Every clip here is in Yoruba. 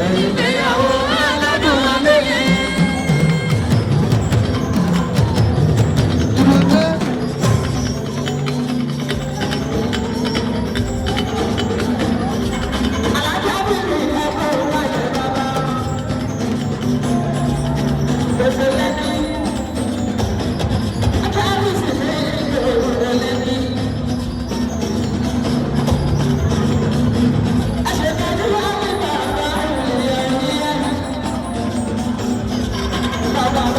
Ìgbéyàwó aládùn alóye. Baba.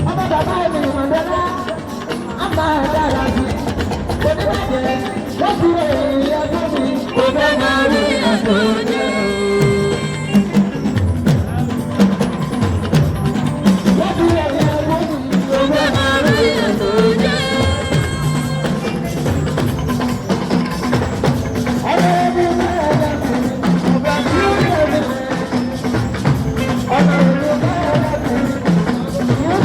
Ọmọ bàbá mi Mọ̀dọ́lá, a máa dára sí i. Oníbàjẹ́, wọ́n fi èyí ọdún mi. Mo fẹ́ máa rí àtúnjẹ. Wọ́n fi èyí ọdún mi. Mo fẹ́ máa rí àtúnjẹ. Ọ̀rẹ́ mi máa dà sí i. Mo fẹ́ máa rí àtúnjẹ. Ọ̀nà ìlú máa dà sí i.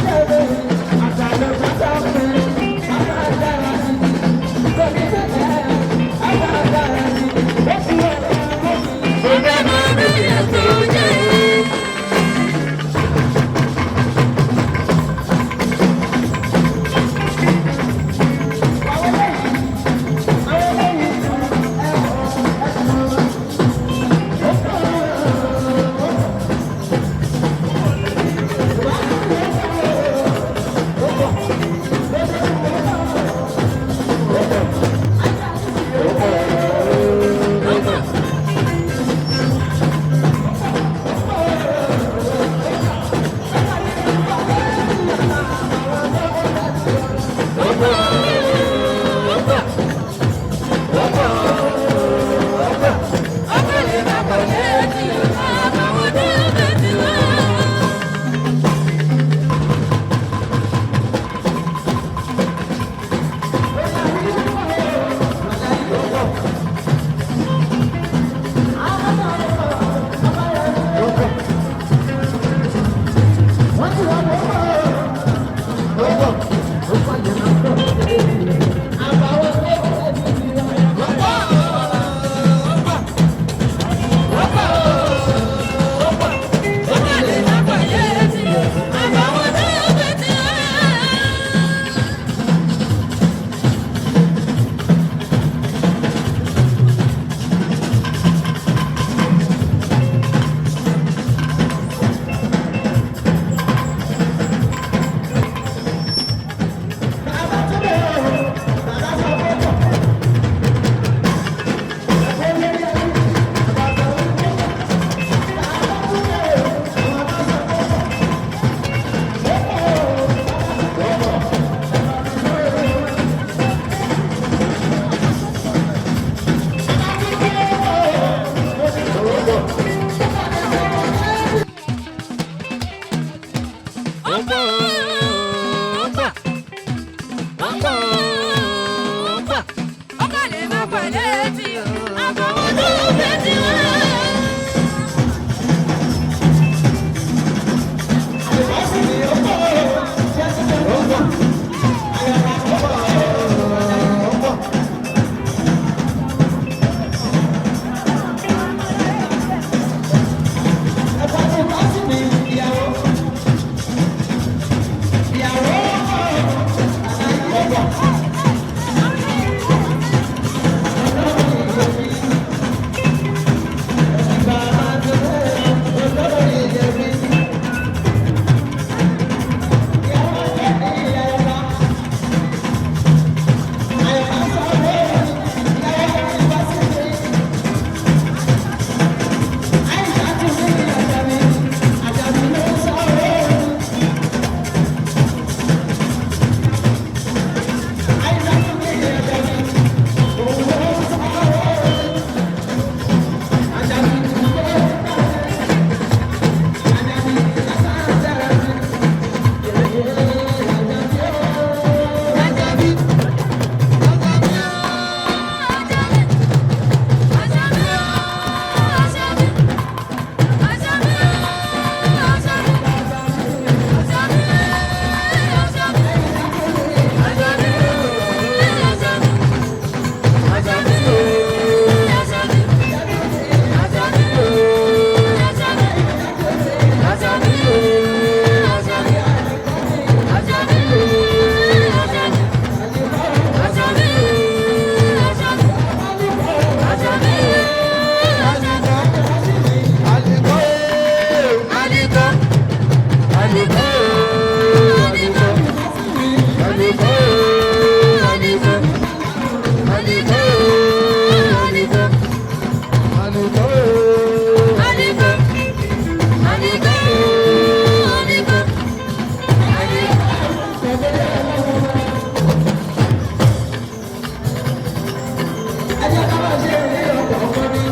Ẹ jẹ́ ká máa ṣe eré ọkọ̀ ọmọ ní.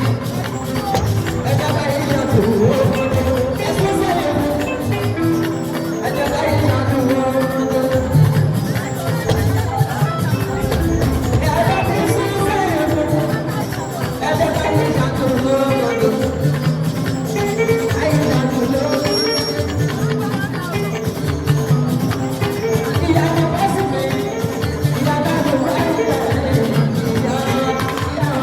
Ẹ jẹ́ ká yí ṣàtò owó. Ẹ̀sùn sẹ́yìn. Ẹ jẹ́ ká yí ṣàtò owó. Ẹ jẹ́ ká yí ṣàtò owó. Ayé ṣàtò owó. Ìyá ni wọ́n sì mí. Ìyá bá mi wá ìyá ìyá ìyá.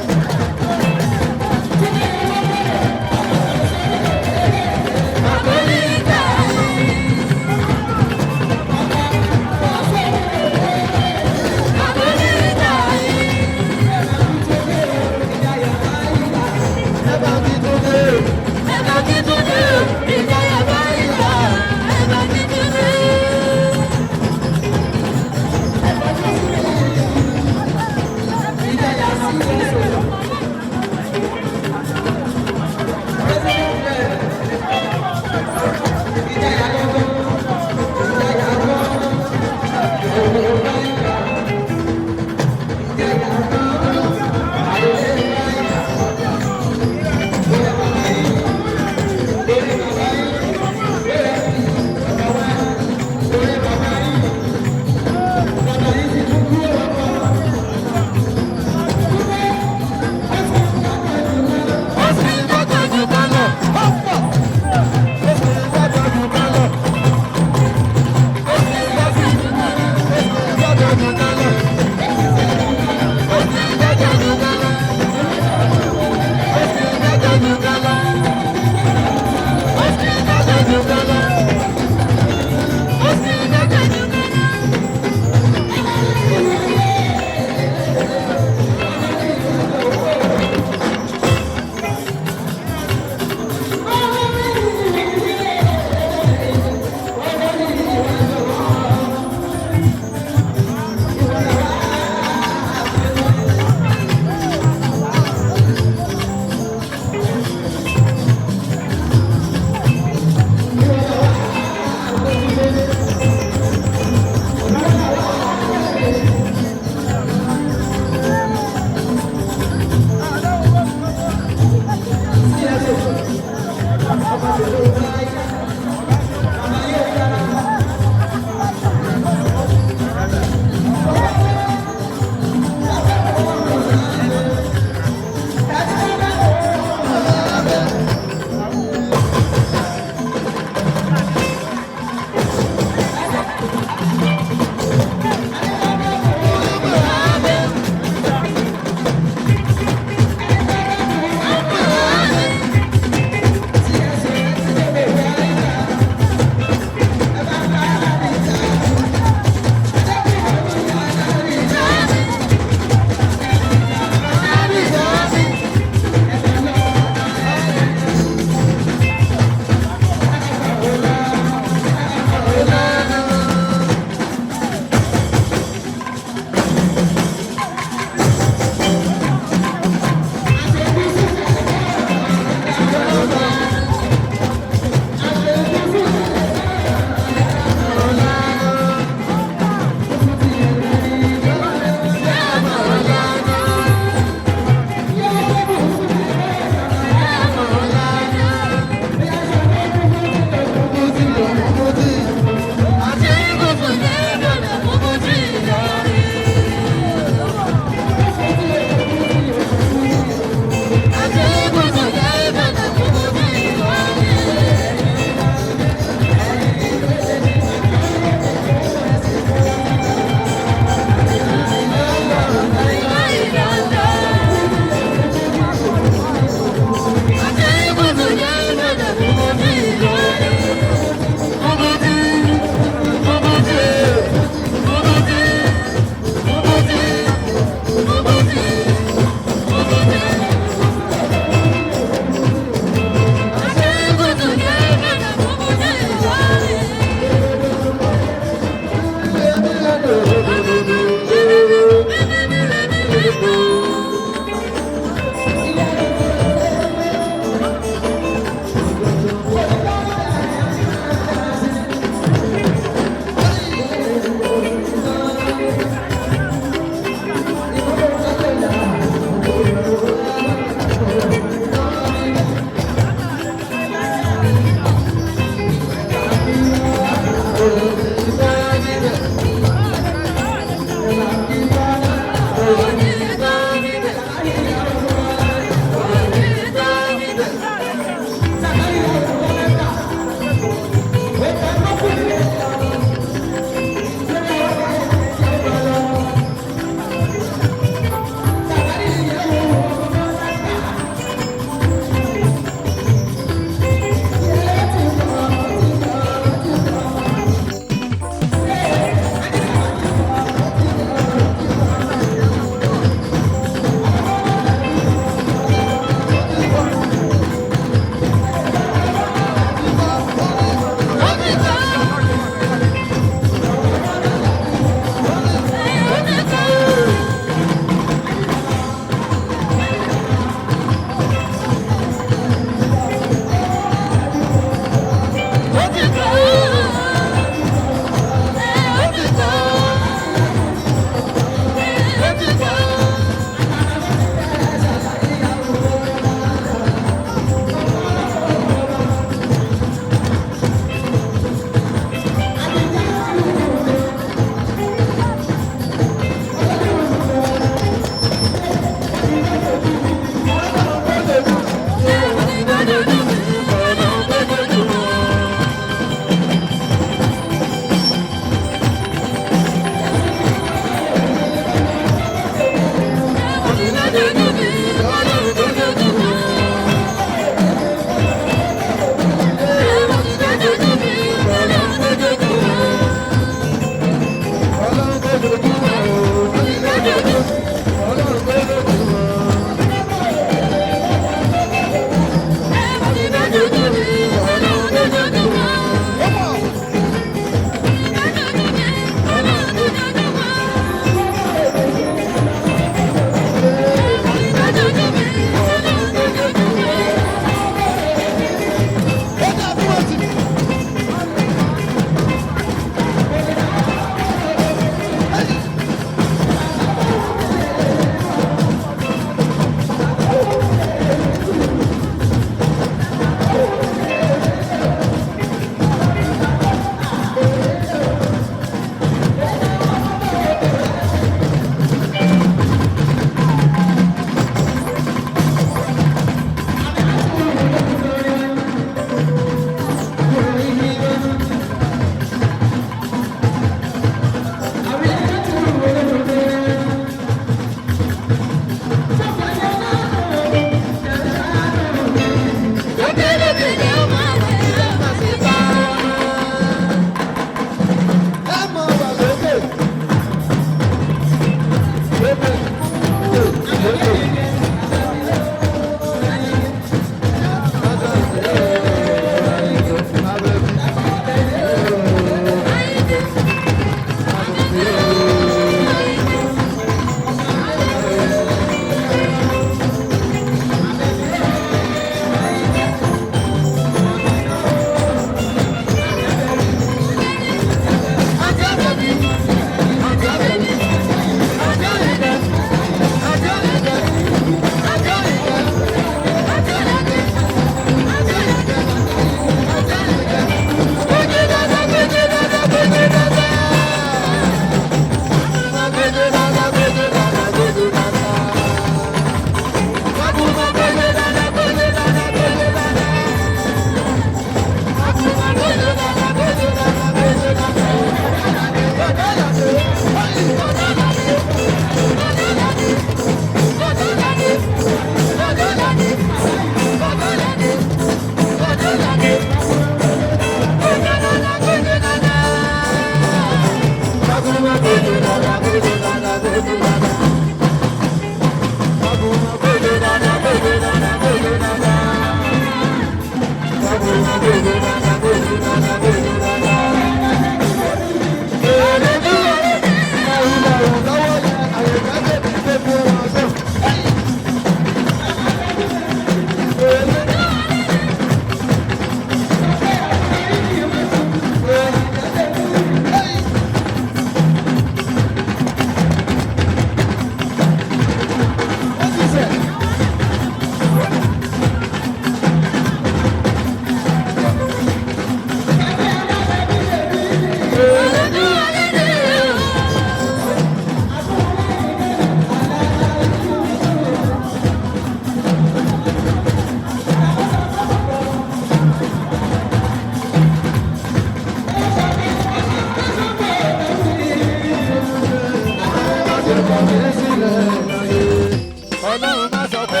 Ọlọ́run má sọ pé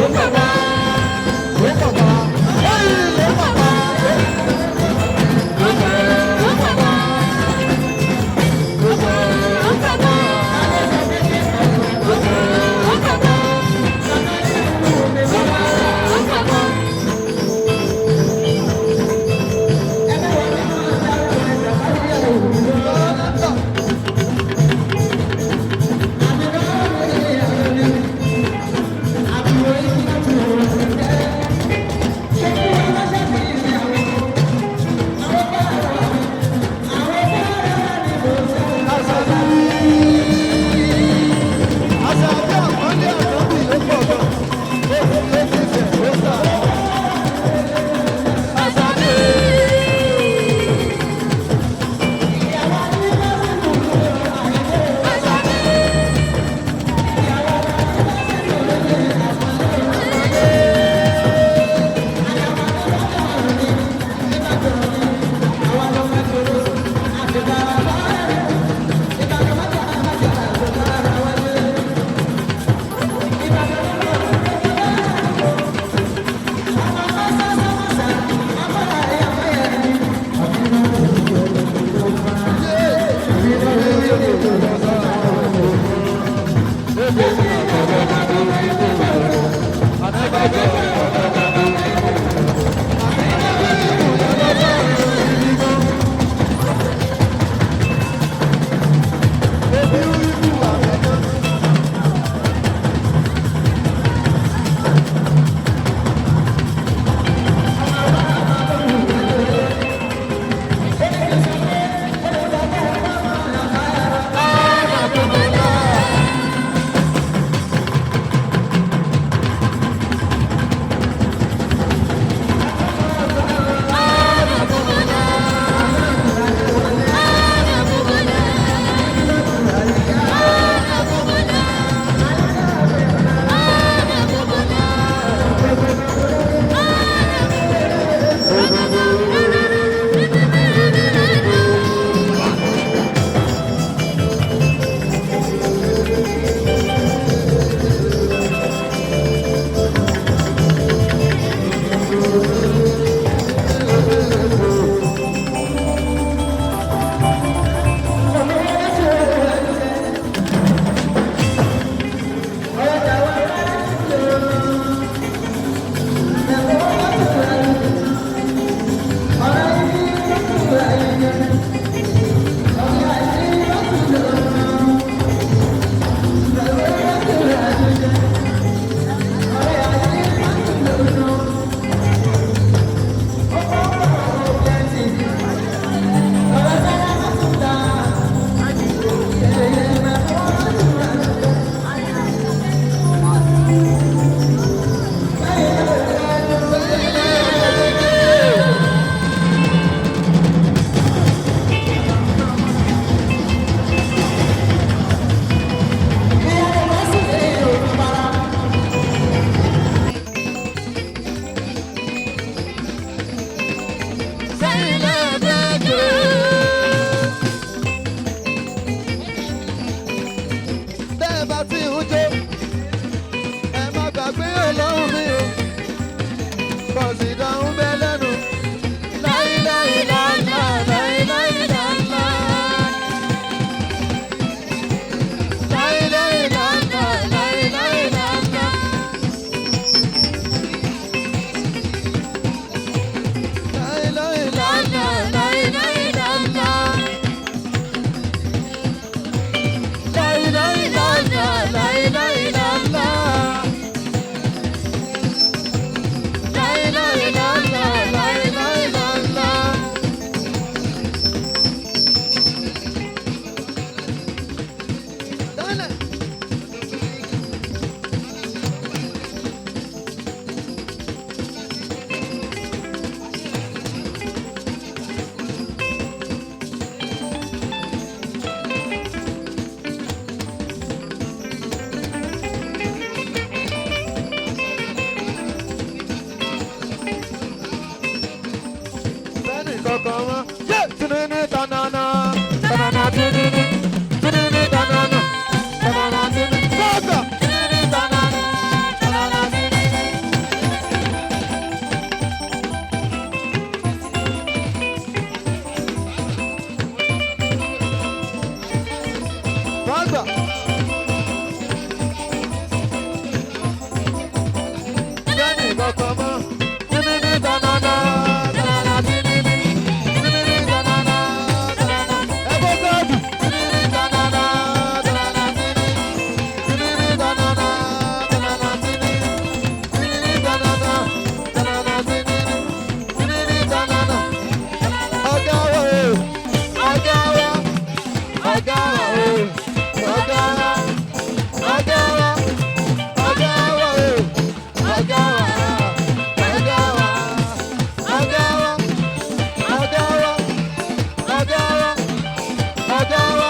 ó bàbá ó bàbá. Àṣàbí àpọ́nlé àtọ́bí ló pọ̀ gan. Ó fi létí fẹ̀ ó sà. Àṣàbí. ń jó. Ẹ má gbàgbé Ọlọ́run mi o. Kọ̀sìdà ń bẹ lẹ́nu. Láíláíláńlá, láíláíláńlá. Láíláíláńlá, láíláíláńlá. Láíláíláńlá, láíláíláńlá. Láíláíláńlá, láíláíláńlá. Láíláíláńlá, láíláíláńlá. Dale. Sẹ́ni kankan mọ́. Yé! Tinini tanana, tanana tinini, tinini tanana, tanana tinini. Sọ́kà! Tinini tanana, tanana tinini. Sọ́kà! Sẹ́ni kankan mọ́. Tinini tanana, tanana tinini, tinini tanana, tanana. Ẹ bọ́ sọ́ọ̀bù. Tinini tanana, tanana tinini, tinini tanana, tanana tinini, tinini tanana, tanana tinini, tinini tanana. Ọ̀gá wa o, ọ̀gá wa, ọ̀gá wa o, ọ̀gá wa, ọ̀gá wa, ọ̀gá wa o, ọ̀gá wa, ọ̀gá wa, ọ̀gá wa, ọ̀gá wa, ọ̀gá wa, ọ̀gá wa,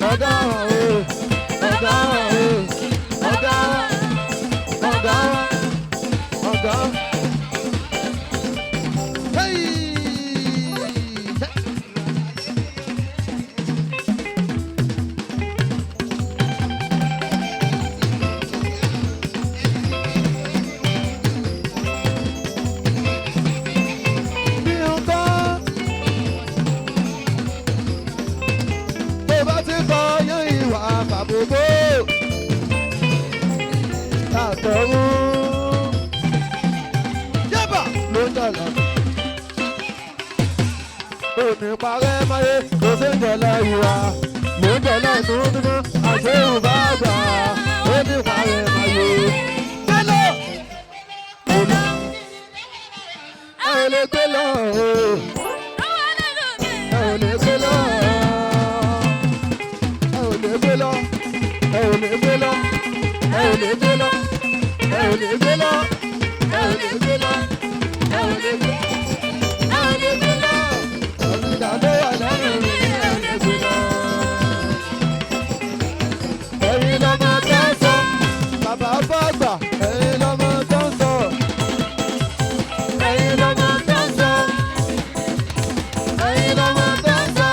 ọ̀gá wa o, ọ̀gá wa o, ọ̀gá wa, ọ̀gá wa, ọ̀gá wa. Hey! Bí nǹkan tó bá ti kọ yán ìwà fàbùkù látọ̀run yébà ló ń jọlọ. Òní parẹ́ máyé kò sí ń jọlọ ìwà ló ń jọlọ tuntun àṣehùn bá gbà ó ní parẹ́ máyé. Gbélò! Ẹ ò lè gbé lọ o. Ẹ ò lè gbé lọ. Ẹ ò lè gbé lọ. Ẹ ò lè gbé lọ. Ẹ ò lè gbé lọ. Ẹ ò lè gbé lọ. Ẹ ò lè gbé lọ. Ẹ ò lè gbé. Ẹ ò lè gbé lọ. Ọ̀sìnkà tó wà lẹ́nu mi. Ẹ ò lè gbé lọ. Ẹ̀yin lọmọ tó ń sọ. Bàbá fàgbà. Ẹ̀yin lọmọ tó ń sọ. Ẹ̀yin lọmọ tó ń sọ. Ẹ̀yin lọmọ tó ń sọ.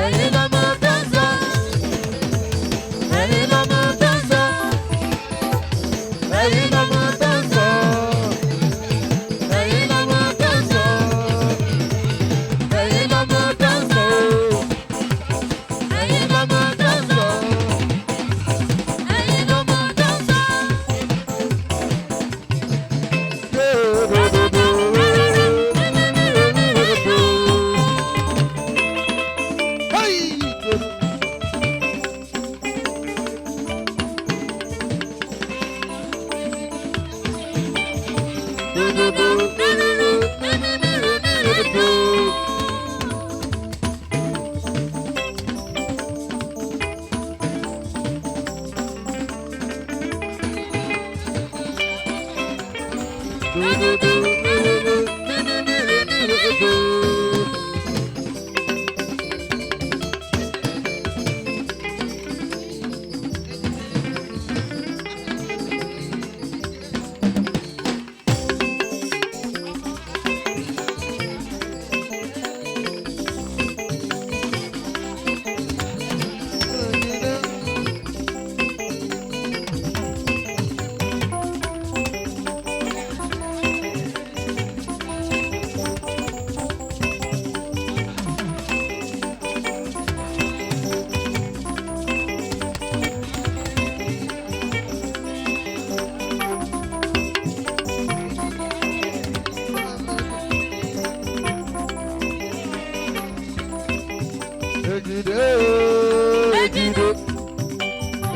Ẹ̀yin lọmọ tó ń sọ. Ẹ̀yin lọmọ tó ń sọ. Ẹ̀yin lọmọ tó ń sọ. Ẹ̀yin lọmọ tó ń sọ. Ẹ̀yin lọmọ tó ń sọ. Ẹ̀yin lọmọ tó ń sọ. Ẹ̀yin lọmọ tó ń sọ.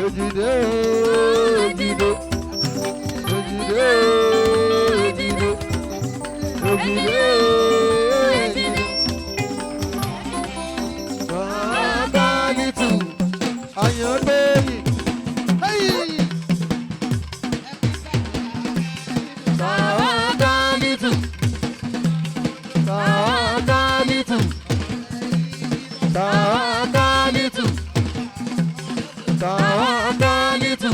Èjìdé èjìdé èjìdé èjìdé èjìdé èjìdé. Bàbá-nìtù Àyàngbéyìn. Hey! Bàbá-nìtù Bàbá-nìtù Bàbá-nìtù Bàbá-nìtù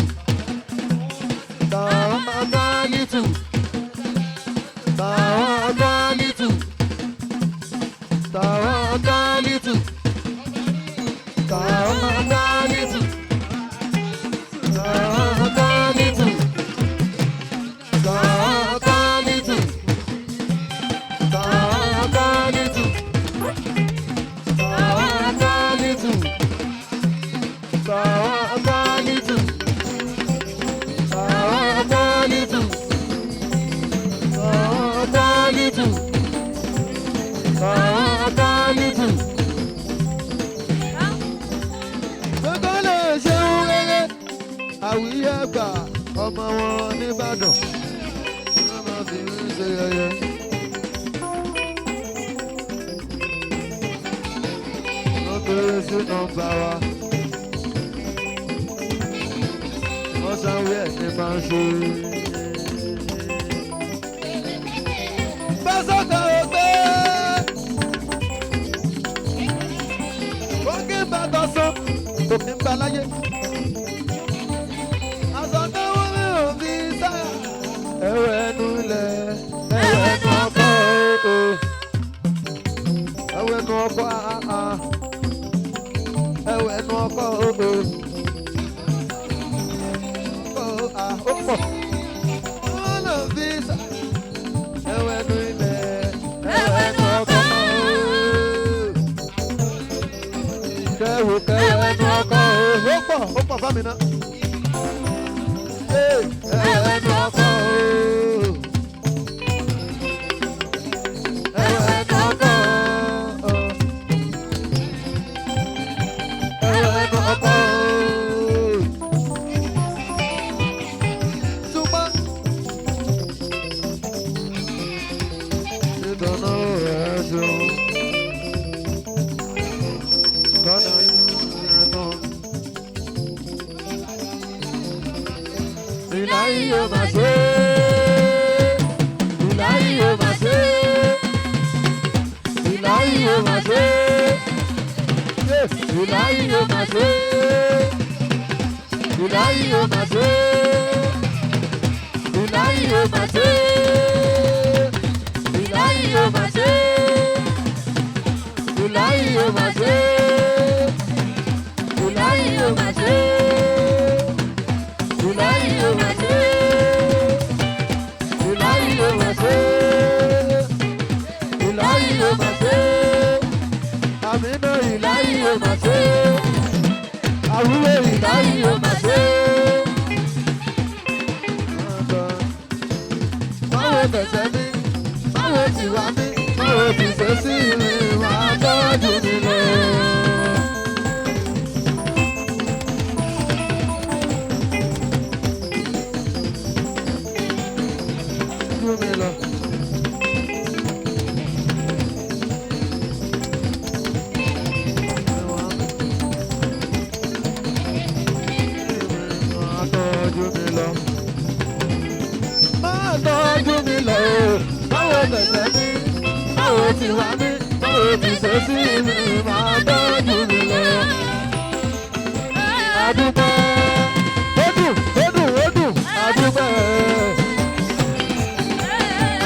Bàbá-nìtù Bàbá-nìtù Bàbá-nìtù Bàbá-nìtù Bàbá-nìtù Bàbá-nìtù Bàbá-nìtù Bàbá-nìtù Bàbá-nìtù Bàbá-nìtù Bàbá-nìtù Bàbá-nìtù. Gbogbo lè ṣeun rere, àwíyé gbà ọmọ wọn nìbàdàn, wọ́n máa fi ń ṣe yẹ̀yẹ́. Wọ́n kéré sí nọ́mbà wa. Wọ́n sanwó ẹ̀ ní máa ń ṣe. Bẹ́sọ̀kà ò gbé. Wọ́n kí n bá tọ́sán, kò kí n bá láyé. Àsọ̀tẹ́ wọn mi ò fi sáyà. Ẹ̀rọ ẹnu ilẹ̀, ẹ̀rọ ẹnu ọkọ̀ o. Ẹ̀rọ ẹnu ọkọ̀ àà. Ẹ̀rọ ẹnu ọkọ̀ o. Ọkọ̀ à ó pọ̀. Wọ́n lò fi sáyà. Ẹ̀rọ ẹnu ilẹ̀, ẹ̀rọ ẹnu ọkọ̀ o. Kẹ́wò kẹ́wò ẹnu ọkọ̀ o. Ó pọ̀ fámi náà. Ẹ̀wẹ̀ ẹnu ọkọ̀ o. Ẹ̀wẹ̀ ẹnu ọkọ̀ o. Ẹ̀wẹ̀ ẹnu ọkọ̀ o. Ṣùgbọ́n ìdáná rẹ̀ ṣeun. Kọ́nà yìí náà. Ìláyé yóò máa ṣe é. Ìláyé yóò máa ṣe é. Ìláyé yóò máa ṣe é. Ìláyé yóò máa ṣe é. Ìláyé yóò máa ṣe é. Ìláyé yóò máa ṣe é. Ìláyé yóò máa ṣe é. Ìláyé yóò máa ṣe é. Ìláyé yóò máa ṣe é. Ìláyé yóò máa ṣe é. Ìláyé yóò máa ṣe é. Ìláyé yóò máa ṣe é. Àmínà ìláyé yóò máa ṣe é. Àwúrò ìláyé yóò máa ṣe é. Báwo tẹ̀sẹ̀ mi? Báwo ti wá mi? Báwo ti ṣe sí mi? Wàá tọ́jú mi lọ. Tọ́jú mi lọ. Máa tọ́jú mi lọ. Máa tọ́jú mi lọ. Báwo tẹ̀sẹ̀ mi? Báwo ti wá mi? Báwo ti ṣe sí mi? Máa tọ́jú mi lọ. Adúpẹ́. Ó dùn, ó dùn, ó dùn. Adúpẹ́.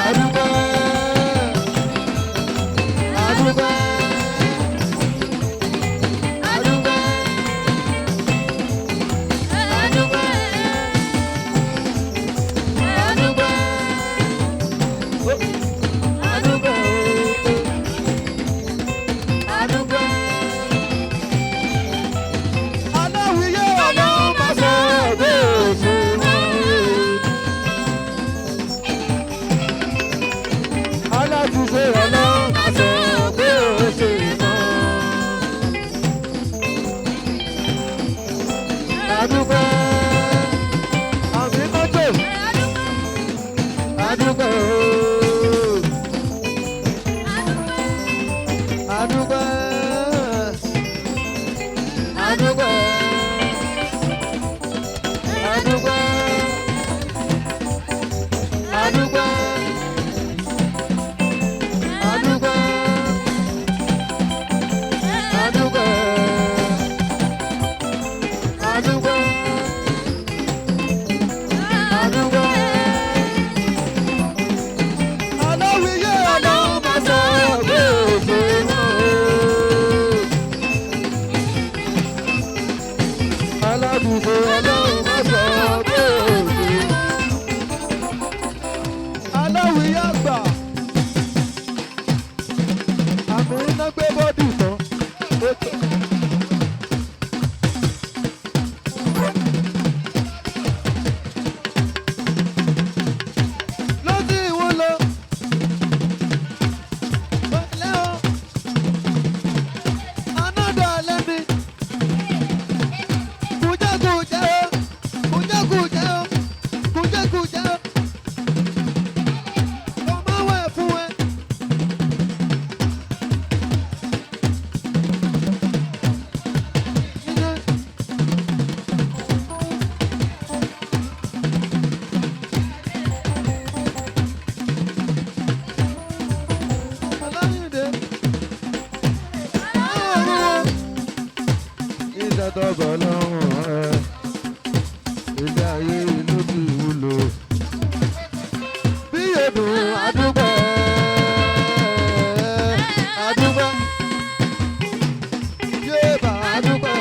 Adúpẹ́. Adúpẹ́. Adúpẹ́. Adúpẹ́. Adúpẹ́. Adúpẹ́. Adúpẹ́. Aláwìyé ọ̀nà máa ṣe bí òṣèlú. Adúpẹ́. Àmì mọ́tò. Adúpẹ́ ooo. Adúpẹ́. Adúpẹ́. Adúpẹ́. Adúpẹ́. Adúpẹ́. Adúpẹ́. Adúpẹ́. Adúpẹ́. Aláwìyé ọlọ́run máa sọ pé òṣè náà. Alábùkù ọlọ́run máa sọ pé òṣè. Aláwìyé àgbà. Àmì iná gbé bọ́dì tán. Ó tán. Lójú ìwúlò. Pẹ̀lẹ́ o. Anọ́dọ̀ alẹ́ mi. Kùjẹ́kùjẹ́ o. Kùjẹ́kùjẹ́ o. Kùjẹ́kùjẹ́ o. Ọmọ wẹ̀ fún ẹ. Iná. Aláyìndé. Ìdàdọ̀bọ̀ lọ́rùn ẹ̀, ilé ayé inú ti wúlò. Bí odò àdúgbò, àdúgbò, yéèbà àdúgbò,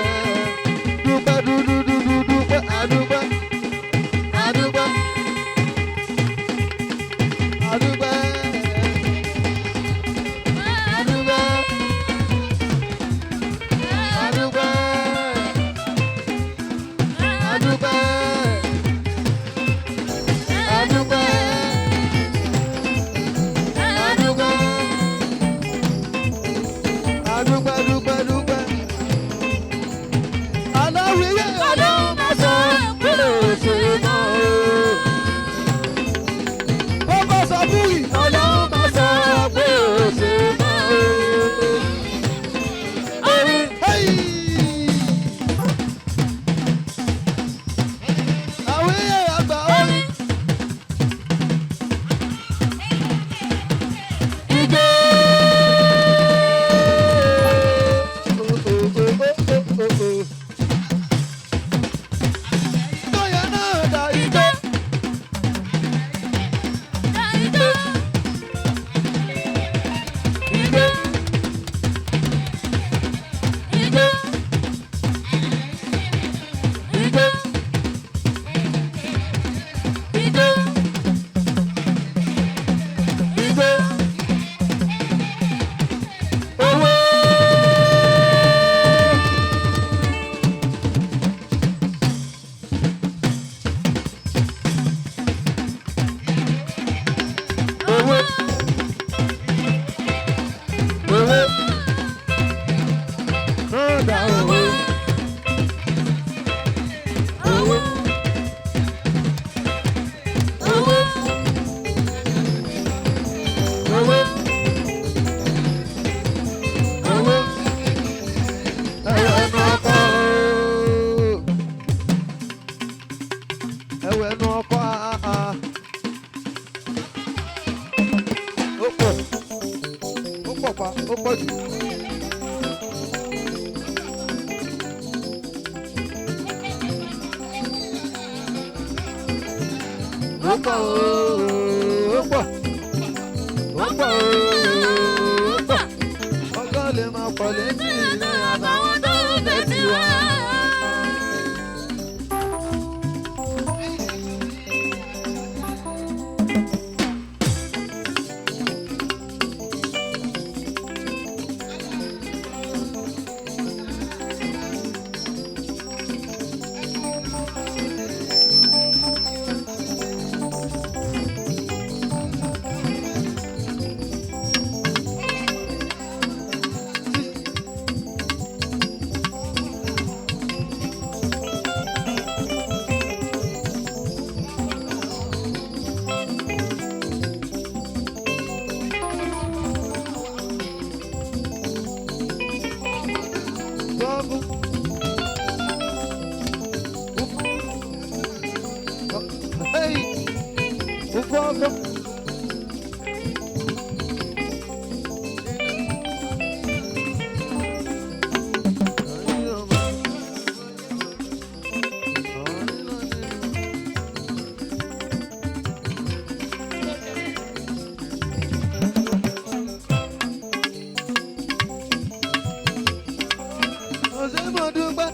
dúpẹ́ dúdú dúdú dúpẹ́ àdúgbò, àdúgbò, àdúgbò, àdúgbò. Adúpẹ́, adúpẹ́, adúpẹ́, adúpẹ́, adúpẹ́, dúpẹ́, dúpẹ́. Aláwìyé ọlọ́run máa sọ pé òṣè náà o. Bọ́bá sọ búrì ọlọ́run máa sọ pé òṣè náà o. Hey! Àwíyé àgbà orin. Ijó. Tóyà náà dà ijó. Ijó. Ijó. Ijó. Ijó. Ijó. Owó. Owó. Owó. Náà dà owó. Owó. Owó. Owó. Owó. Ẹ̀wẹ̀ ẹnu ọkọ̀ ooo. Ẹ̀wẹ̀ ẹnu ọkọ̀ àà. Ó pọ̀. Ó pọ̀ pa, ó pọ̀ jù. Ó pọ̀ ooo, ó pọ̀. Ó pọ̀ ooo, ó pọ̀. Ọjọ́ lè máa pọ̀ létí ilé àbáwọn tó ń fẹ́ tiwa. Gbogbo. Ọ̀sẹ̀ mo dúpẹ́.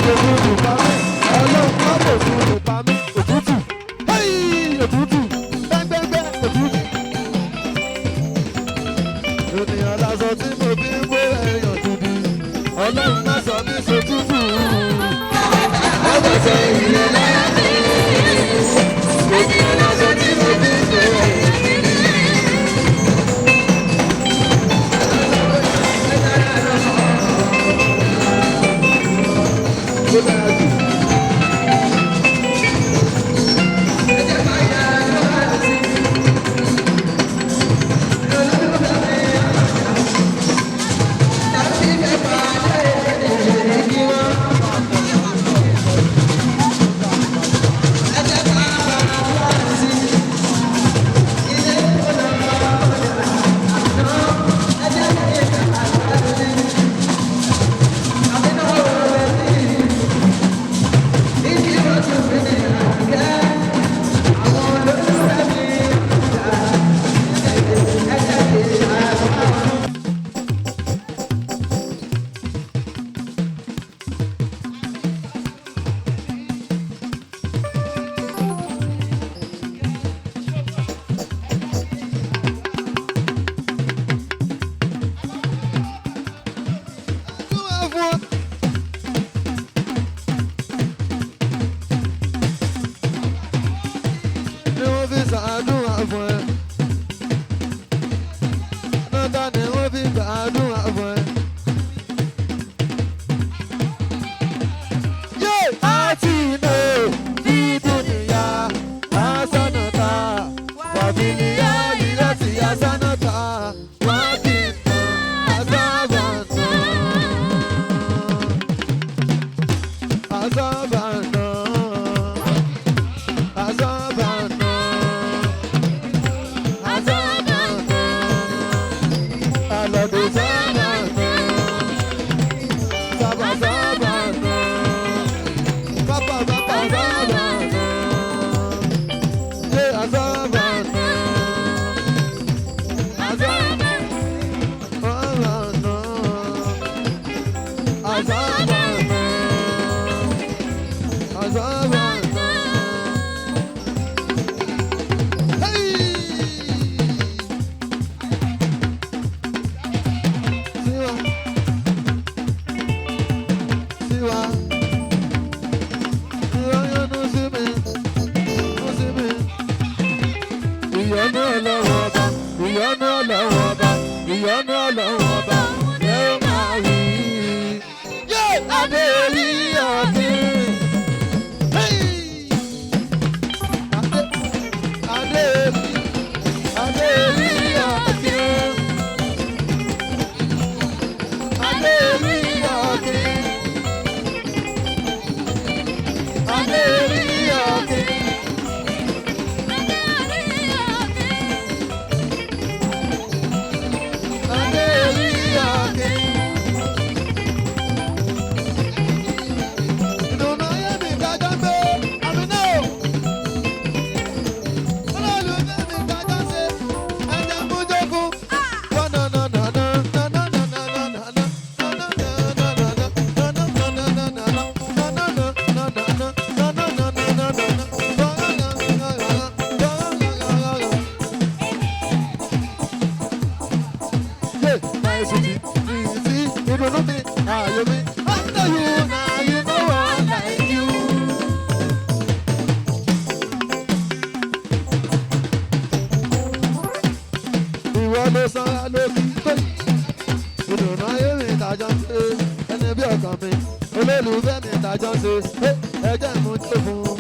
Òtútù pa mí, ọlọ́run má bò òtútù pa mí, òtútù, hey, òtútù, gbẹ́ngbẹ́ngbẹ́, òtútù. Ènìyàn lásán tí mo fi ń wé èèyàn gidi, ọlọ́run má sọ mí sotútù. Ọmọ sọ ìrẹ̀ láti, ènìyàn lásán tí mo fi ń wé èèyàn gidi. Ó dára jù. Àzábànà. Àzábànà. Hey! Siwa. Siwa. Ìwọ yọ́nú sí mi, yọ́nú sí mi. Ìyọ́nú Ọlọ́run ọba, ìyọ́nú Ọlọ́run ọba, ìyọ́nú Ọlọ́run ọba, ẹ ó máa rí i. Yé! Adé orí ọ̀gbìn. Hey! Adé, adé orí, adé orí ọ̀gbìn. Adé orí ọ̀gbìn. Adé orí ọ̀gbìn. Adé orí ọ̀gbìn. Ìdùnnú ayé mi dájọ́ pé àmì náà. Olólùfẹ́ mi dájọ́ ṣe ẹ̀jẹ̀ mú jókòó. Ìdùnnú mi, ayọ̀ mi, after you, now you know I like you. Ìwọ ló sanra lókì tó yìí. Ìdùnnú ayé mi tàjọ ń ṣe ẹni bí ọkàn mi. Olólùfẹ́ mi tàjọ ń ṣe ẹjẹ́ mú tó fún.